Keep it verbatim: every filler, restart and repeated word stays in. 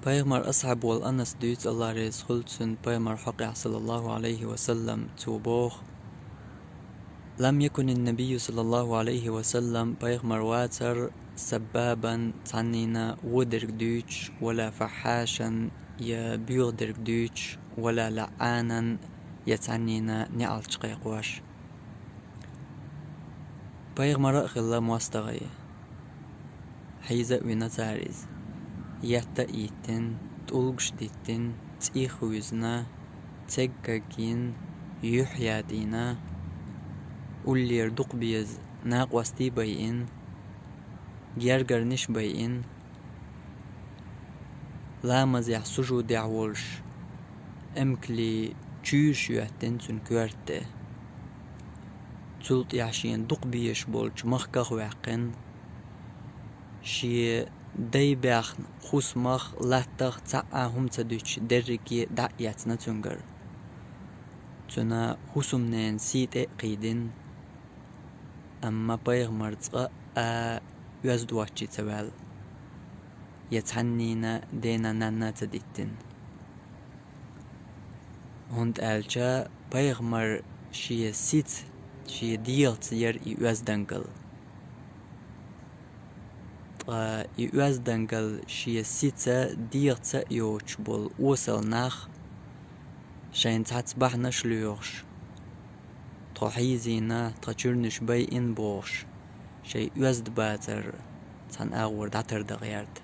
Пайхамар асхьаб волу Анас дуьйцу, Алла реза хуьлда цунна, Пайхамар хьокъехь, саллаллаху алейхи ва саллам, цо боху: «Лам якунин набийю, саллаллаху алейхи ва саллам, Пайхамар вацар саббабан, цхьаннина вон дерг дуьйцуш, вала фаххьашан, я боьха дерг дуьйцуш, вала лаъанан, я цхьаннина неӀалт кхайкхош». Пайхамар а хилла мостагӀий. Хьийза а вина цара иза. Етта а йиттина, тӀулгаш диттина, цӀий хуьйзина, цег кагйина, юьхь ятӀийна, уллера дукха беза накъостий байина, гергарниш байина, ламазехь, сужудехь волуш, эмкале чуьйраш йоьттина цуьнан коьрта тӀе. Цул тӀаьхьа шена дукха безаш болчу махках а ваьккхина, шен дай баьхна хӀусамах, латтах цхьа а хӀума ца дуьтуш, дерриге дӀа а эцна цуьнгара. Цуьнан хӀусамненан сий тӀе а кхийдина, амма Пайхамар цкъа а оьзда воцчий ца ваьлла, я цхьаннина дена-нанна а ца диттина. ХӀунда аьлча Пайхамар шен сица, шен дегӀаца яра и оьздангалла. Ткъа и оьздангалла шен сица, дегӀаца а йоцуш болу осал нах, шайна цхьацца бахьанаш лоьхуш, тхо хьийзийна, тхан чуьрнаш байина бохуш, шайн оьзда бацар цхьана агӀор дӀатардан гӀерта.